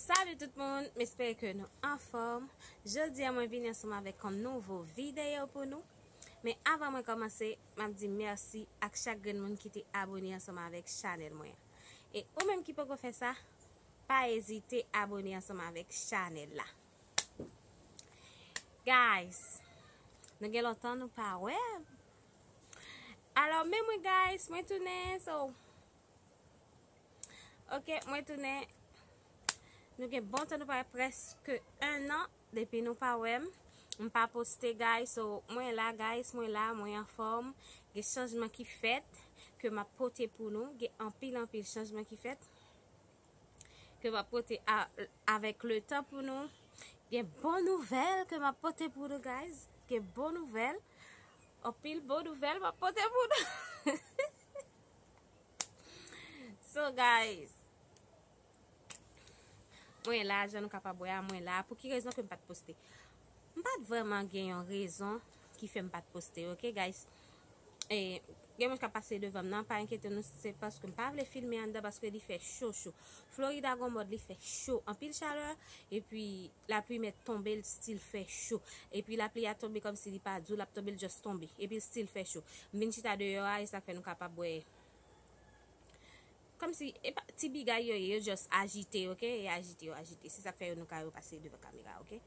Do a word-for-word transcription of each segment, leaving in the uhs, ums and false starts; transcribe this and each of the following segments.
Salut tout moun, m espere ke nou anfòm. Jodi a mwen vini ansanm avèk yon nouvo videyo pou nou. Men avan mwen kòmanse, m ap di mèsi ak chak grenn moun ki te abone ansanm avèk chanèl mwen an. E ou menm ki poko fè sa, pa ezite abone ansanm avèk chanèl la. Guys, nou gen lontan nou pa wè. Alò, men mwen, guys, mwen tounen, so, ok, mwen tounen. Nou gen bon tan nou pa wè, prèske en an depi nou pa wè m. M pa poste, guys, so, mwen la, guys, mwen la, mwen anfòm. Gen chanjman ki fèt, ke m ap pote pou nou. Gen anpil, anpil chanjman ki fèt, ke m ap pote a, avèk le tan pou nou. Gen bon nouvèl ke m ap pote pou nou, guys. Gen bon nouvèl. Anpil bon nouvèl m ap pote pou nou. So, guys, mwen la, jan nou kapab wè a, mwen la. Pou ki rezon ke m pa t poste? M pa t vrèman gen yon rezon ki fè m pa t poste, ok, guys? E, gen moun k ap pase devan m nan, pa enkyete nou, se paske m pa vle filme anndan paske li fè cho, cho. Florida gon mòd li fè cho, anpil chalè, epi lapli mèt tonbe, l still fè cho. Epi lapli a tonbe kòmsi li pa di w l ap tonbe, l just tonbe. Epi l still fè cho. M vin chita deyò a, e sa k fè nou kapab wè. Kòmsi, e pa ti bigay yo ye, yo just ajite, ok? E ajite, yo ajite. Se sa k fè yo nou ka yo pase devan kamera, ok?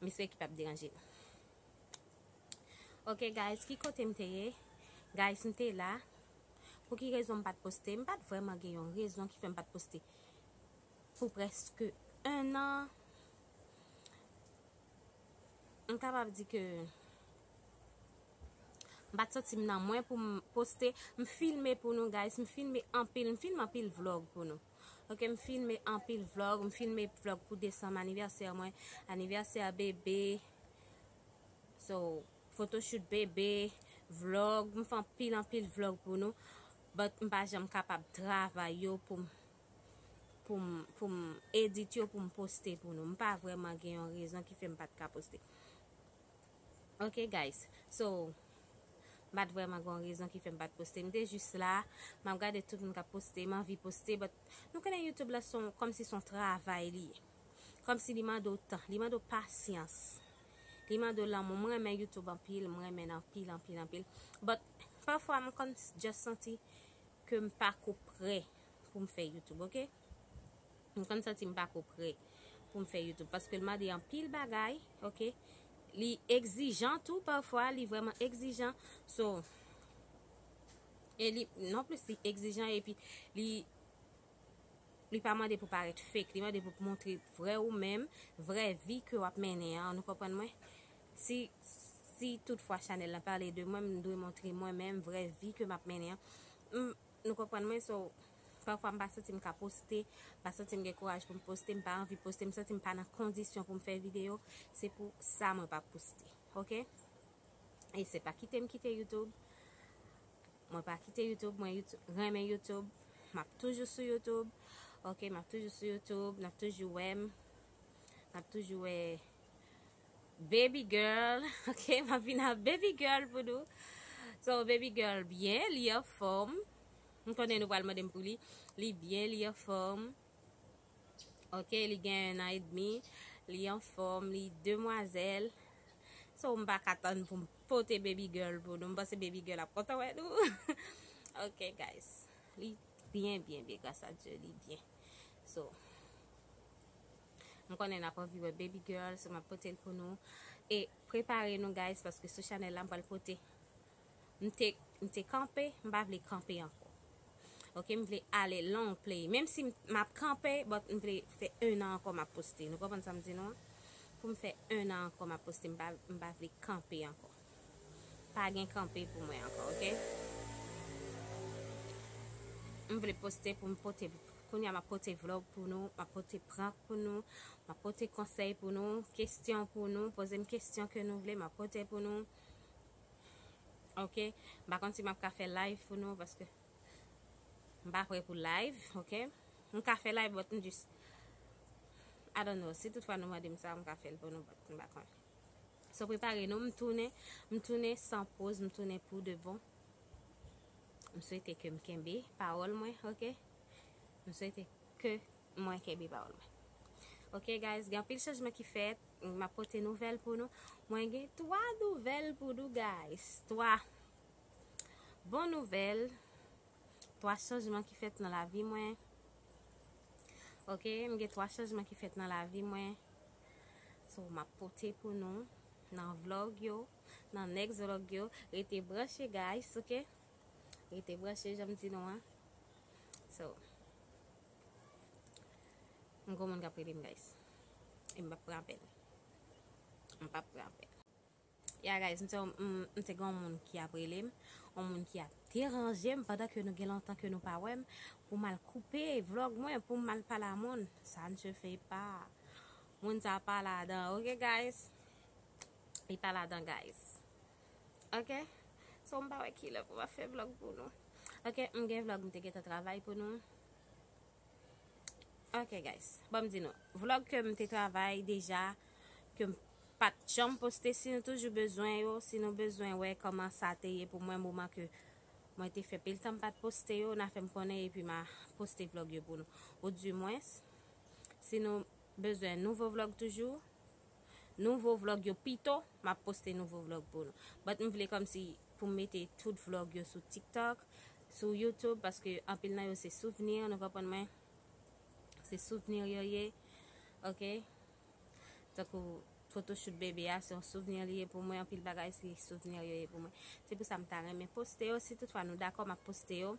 M espere ki p ap deranje nou. Ok, guys, ki kote m te ye? Guys, m te la. Pou ki rezon m pa t poste? M pa t vrèman gen yon rezon ki fè m pa t poste. Pou prèske en an, m kapab di ke m pa t santi m nan mwen pou m poste. M filme pou nou, guys. M filme anpil. M filme anpil vlog pou nou. Ok, m filme anpil vlog. M filme vlog pou desanm, anivèsè mwen, anivèsè bebe. So, photoshoot bebe, vlog. M fè anpil, anpil vlog pou nou. But m pa janm kapab travay yo pou m, pou m, pou m edit yo, pou m poste pou nou. M pa vrèman gen yon rezon ki fè m pa t ka poste. Ok, guys. So, m pa t vrèman gen yon rezon ki fè m pa t poste. M te jis la, m ap gade tout moun k ap poste, m anvi poste, but nou konnen YouTube la se yon, kòmsi se yon travay li ye. Kòmsi li mande w tan, li mande w pasyans. Li mande w lanmou. Mwen renmen YouTube anpil, mwen renmen l anpil, anpil, anpil. But, pafwa, m konn just santi ke m pako prè pou m fè YouTube, ok? M konn santi m pako prè pou m fè YouTube, paske l mande anpil bagay, ok? Li egzijan tou, pafwa, li vrèman egzijan. So, e li, non plis li egzijan, epi li, li pa mande pou parèt fake, li mande pou montre vrè ou menm, vrè vi ke w ap mennen an, nou konprann mwen? Si, si toutfwa chanèl la pale de mwen, m dwe montre mwen menm, vrè vi ke m ap mennen an. M, nou konprann mwen, so, pafwa m pa santi m ka poste, m pa santi m gen kouraj pou m poste, m pa anvi poste, m santi m pa nan kondisyon pou m fè videyo, se pou sa mwen pa poste, ok? E se pa kite m kite YouTube. Mwen pa kite YouTube, mwen YouTube, renmen YouTube. M ap toujou sou YouTube. Ok, m ap toujou sou YouTube, n ap toujou wè m. N ap toujou wè baby girl. Ok, m ap vin ak baby girl pou nou. So, baby girl byen, li anfòm. M konnen nou pral mande m pou li. Li byen, li anfòm. Ok, li gen un an edmi, li anfòm, li demwazèl. So, m pa ka tann pou m pote baby girl pou nou. M panse baby girl ap kontan wè nou. Ok, guys. Li byen, byen, byen, gras a Dye, li byen. So, m konnen n ap anvi wè baby girl, so m ap pote l pou nou. E prepare nou, guys, paske sou chanèl la, m pral pote. M te, m te kanpe, m pa vle kanpe ankò. Ok, m vle ale long play. Menm si m, m ap kanpe, but m vle fè un an ankò m ap poste. Nou konprann sa m di nou an? Pou m fè un an ankò m ap poste, m pa, m pa vle kanpe ankò. Pa gen kanpe pou mwen ankò, ok? M vle poste pou m pote, kounye a m ap pote vlog pou nou, m ap pote prank pou nou, m ap pote konsèy pou nou, kesyon pou nou, poze m kesyon ke nou vle, m ap pote pou nou. Ok, m pa konn si m ap ka fè live pou nou, paske m pa prè pou live, ok? M ka fè live, but m just, I don't know. Si toutfwa nou mande m sa, m ka fè l pou nou, but m pa konn. So, prepare nou, m tounen, m tounen san poz, m tounen pou de bon. M swete ke m kenbe pawòl mwen, ok? M swete ke mwen kenbe pawòl mwen. Ok, guys, gen anpil chanjman ki fèt. M ap pote nouvèl pou nou. Mwen gen twa nouvèl pou nou, guys. Twa bon nouvèl. Twa chanjman ki fèt nan lavi mwen. Ok, m gen twa chanjman ki fèt nan lavi mwen. So, m ap pote pou nou nan vlog yo, nan next vlog yo. Rete branche, guys, ok? Rete branche, jan m di nou an. So, m gon moun k ap rele m, guys. E m p ap pran apèl. M p ap pran apèl. Ya, guys, m te, m, m te gen yon moun ki ap rele m, yon moun ki ap deranje m pandan ke nou gen lontan ke nou pa wè m, pou m al koupe vlog mwen, pou m al pale a moun. Ça ne se fait pas. Moun sa pa ladan, ok, guys? Li pa ladan, guys. Ok? So, m pa wè kilè pou m ap fè vlog pou nou. Ok, m gen vlog m te gentan travay pou nou. Ok, guys. Ban m di nou. Vlog ke m te travay deja, ke m pa t janm poste, si nou toujou bezwen yo, si nou bezwen wè kòman sa te ye pou mwen, moman ke mwen te fè pil tan m pa t poste yo, n a fè m konnen epi m a poste vlog yo pou nou. Ou di mwens, si nou bezwen nouvo vlog toujou, nouvo vlog yo pito, m ap poste nouvo vlog pou nou. But m vle kòmsi pou m mete tout vlog yo sou TikTok, sou YouTube, paske anpil nan yo se souvni, nou konprann mwen? Se souvni yo ye, ok? Tankou photoshoot bebe a, se yon souvni li ye pou mwen, anpil bagay se souvni yo ye pou mwen. Se pou sa m ta renmen poste yo, si toutfwa nou dakò, m ap poste yo.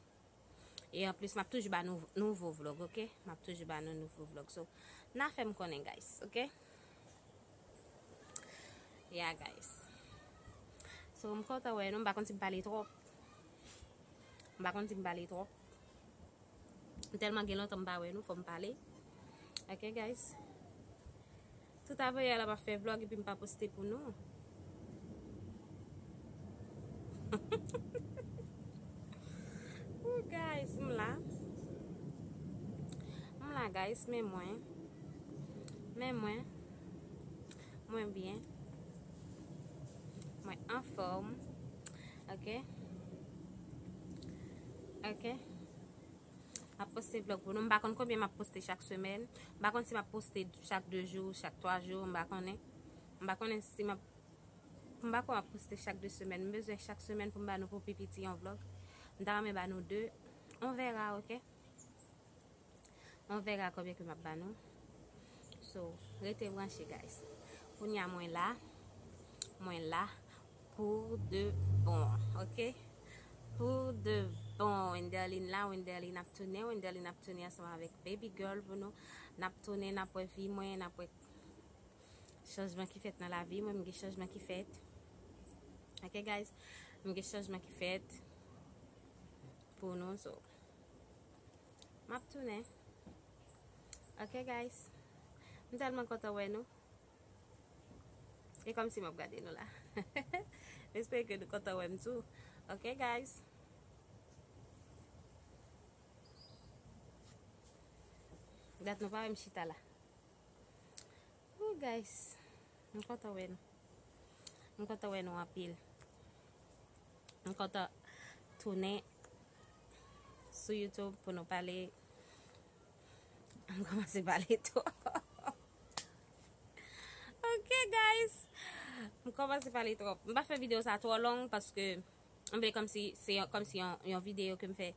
E anplis, m ap toujou ba nou nouvo vlog, ok? M ap toujou ba nou nouvo vlog. So, n a fè m konnen, guys, ok? Yeah, guys. So, m kontan wè nou, m pa konn si m pale twòp. M pa konn si m pale twòp. M tèlman gen lontan m pa wè nou, fò m pale. Ok, guys. Tout avanyè la m ap fè vlog epi m pa poste pou nou. Ooh, guys, m la. M la, guys, men mwen. Men mwen. Mwen byen. Mwen anfòm. Ok. Ok. M ap poste vlog pou nou. M pa konn konbyen m ap poste chak semèn. M pa konn si m ap poste chak de jou, chak twa jou, m pa konnen. M pa konnen si m ap, m pa kwè m ap poste chak de semèn. M bezwen chak semèn pou m ba nou pou pi piti yon vlog. M ta renmen ba nou de. On verra, ok? On verra konbyen ke m ap ba nou. So, rete branche, guys. Kounye a mwen la. Mwen la pour de bon, ok? Pour de bon. Wenderline la, Wenderline ap tounen, Wenderline ap tounen ansanm avèk baby girl pou nou. N ap tounen, n ap wè vi mwen, n ap wè chanjman ki fèt nan lavi mwen, m gen chanjman ki fèt. Ok, guys? M gen chanjman ki fèt pou nou, so. M ap tounen. Ok, guys? M tèlman kontan wè nou. E kòmsi m ap gade nou la. M espere ke nou kontan wè m tou. Ok, guys? Dat nou pa wè m chita la. Ooh, guys. M kontan wè nou. M kontan wè nou anpil. M kontan tounen sou YouTube pou nou pale. M kòmanse pale twòp. Ok, guys. M kòmanse pale twòp. M pa fè videyo sa twò long paske m vle kòmsi, se yon, kòmsi yon, yon videyo ke m fè,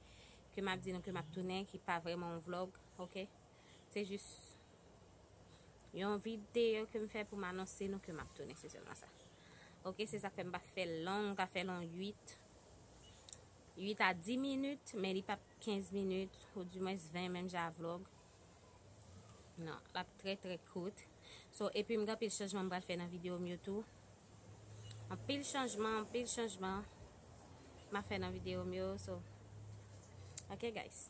ke m ap di nou ke m ap tounen, ki pa vrèman yon vlog, ok? Se jis yon videyo ke m fè pou m anonse nou ke m ap tounen, se sèlman sa. Ok, se sa k fè m pa fè l long, m ka fè l yon uit, uit a dis minit, men li p ap kenz minit, ou dimwens ven, menm jan a vlog. Non, l ap trè, trè kout. So, epi m gen anpil chanjman m pral fè nan videyo m yo tou. Anpil chanjman, anpil chanjman m ap fè nan videyo m yo. So, ok, guys.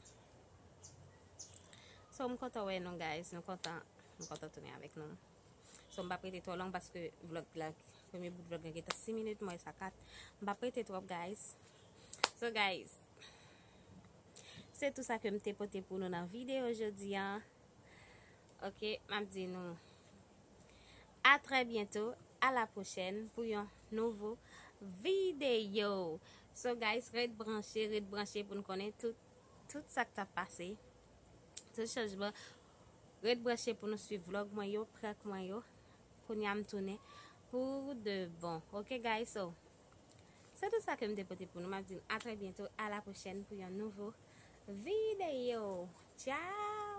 So, m kontan wè nou, guys. Nou kontan, m kontan tounen avèk nou. So, m p ap rete twò long paske vlog la, premye bout vlog la gentan sis minit, m wè sa kat. M p ap rete twòp, guys. So, guys, se tou sa ke m te pote pou nou nan videyo jodi a. Ok, m ap di nou à très bientôt, à la prochaine pou yon nouvo videyo. So, guys, ret branche, ret branche pou n konnen tout, tout sa k t ap pase. Tout chanjman. Ret branche pou nou swiv vlog mwen yo, prank mwen yo. Kounye a m tounen pou de bon. Ok guys, so se tout sa ke m te pote pou nou. M ap di n a trè byento, a la pwochèn pou yon nouvo videyo. Ciao!